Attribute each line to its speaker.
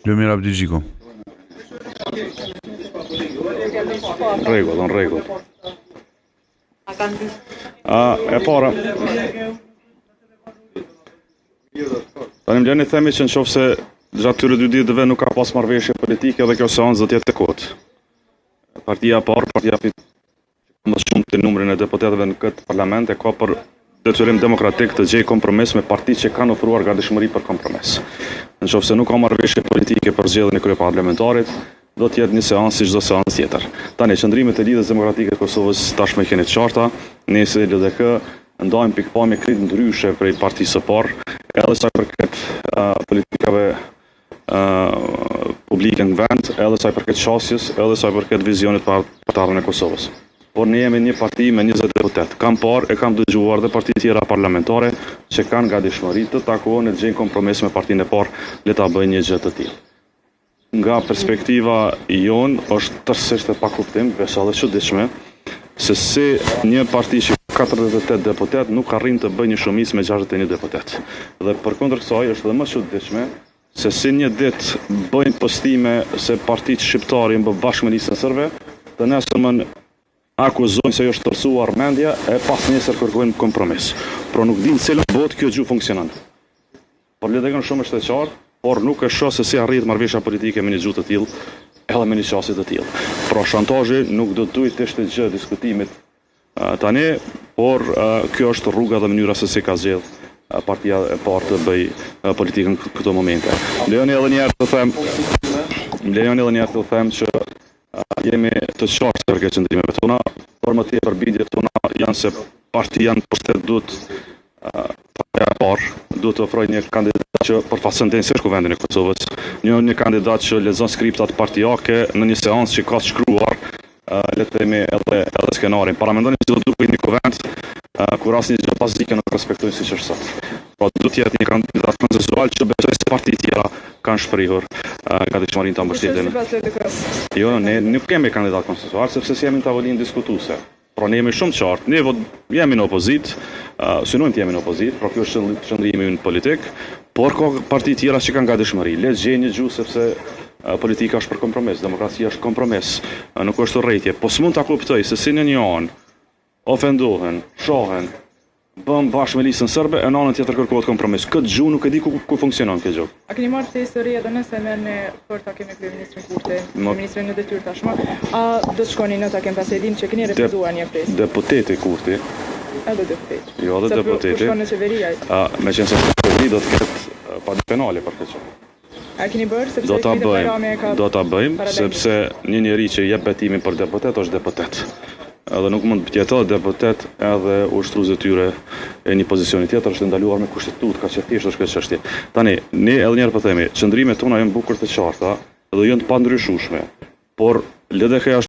Speaker 1: Lumir Abdixhiku.
Speaker 2: Rregull, në rregull. A, e para. Tani më lëni të themi që në qoftë se gjatë këtyre dy ditëve nuk ka pas marrëveshje politike dhe kjo seancë do të jetë e kotë. Partia e parë, partia fit më shumë të numrin e deputetëve në këtë parlament e ka për detyrim demokratik të gjejë kompromis me partitë që kanë ofruar gatishmëri për kompromis. Në qoftë se nuk ka marrëveshje politike për zgjedhjen e kryeparlamentarit, do të jetë një seancë si çdo seancë tjetër. Tani qëndrimet e Lidhjes Demokratike të Kosovës tashmë i keni të qarta, ne si LDK ndajmë pikëpamje krejt ndryshe prej partisë së parë, edhe sa i përket uh, politikave uh, publike në vend, edhe sa i përket qasjes, edhe sa i përket vizionit për të ardhmen e Kosovës. Por ne jemi një parti me 20 deputetë. Kam parë e kam dëgjuar dhe parti tjera parlamentare që kanë gatishmëri të takohen e të gjejnë kompromis me partinë e parë, le ta bëjnë një gjë të tillë. Nga perspektiva jonë është tërësisht e pakuptim, besa edhe çuditshme, se si një parti që ka 48 deputetë nuk arrin të bëjë një shumicë me 61 deputetë. Dhe përkundër kësaj është edhe më çuditshme se si një ditë bëjnë postime se partitë shqiptare janë bë bashkë me Listën Serbe, të nesërmen akuzojnë se ju është tërësuar mendja e pasnesër kërkojnë kompromis. Pra nuk dinë cilën botë kjo gjuhë funksionon. Për LDK-në shumë është e qartë, por nuk e shoh se si arrihet marrëveshja politike me një gjuhë të tillë, edhe me një qasje të tillë. Pra shantazhi nuk do të duhej të ishte gjë e diskutimit tani, por kjo është rruga dhe mënyra se si ka zgjedh partia e parë të bëjë politikën këto momente. Më lejoni edhe një herë të them, më lejoni edhe një herë të them që Jemi të qartë sa i përket qëndrimeve tona, por më tepër bindjet tona janë se partia në pushtet duhet partia e parë duhet të ofrojë një kandidat që përfaqëson denjësisht Kuvendin e Kosovës, një një kandidat që lexon skriptat partiake në një seancë që ka të shkruar le të themi edhe edhe skenarin. Paramendoni si do të dukej një kuvend kur asnjë gjë bazike nuk respektojnë siç është sot. Pra duhet të jetë një kandidat konsensual që besoj se partitë tjera kanë shprehur gatishmërinë ta mbështetin. Jo, ne nuk kemi kandidat konsensual sepse s'jemi në tavolinë diskutuese. Pra ne jemi shumë qartë, ne jemi në opozitë, synojmë të jemi në opozitë, pra kjo është qëndrimi ynë politik, por ka parti tjera që kanë gatishmëri. Le të gjejnë një gjuhë sepse politika është për kompromis, demokracia është kompromis, nuk është urrejtje. Po s'mund ta kuptoj se si në një anë ofendohen, shahen, bëhen bashkë me Listën Serbe e në anën tjetër kërkohet kompromis. Këtë gjuhë nuk e di ku ku funksionon kjo gjuhë.
Speaker 3: A keni marrë ftesë të re edhe nëse merrni për takim me kryeministrin Kurti, kryeministrin në detyrë tashmë, a do të shkoni në takim pasi e dimë që keni refuzuar një ftesë?
Speaker 2: Deputeti Kurti.
Speaker 3: Edhe deputeti.
Speaker 2: Jo, edhe deputeti.
Speaker 3: Se po shkon në qeveri ai.
Speaker 2: A, meqenëse në qeveri do të ketë padi penale për këtë gjë.
Speaker 3: A e keni bërë sepse
Speaker 2: Do ta
Speaker 3: Fitore
Speaker 2: bëjmë,
Speaker 3: Bajrami e ka
Speaker 2: do ta bëjmë
Speaker 3: paralajmëruar.
Speaker 2: sepse një njeri që jep betimin për deputet është deputet. Edhe nuk mund të jetë edhe deputet edhe ushtrues detyre e një pozicioni tjetër, është e ndaluar me kushtetutë, kaq e thjeshtë është kjo çështje. Tani, ne edhe një herë po themi, qëndrimet tona janë bukur të qarta dhe janë të pandryshueshme, por LDK-ja është.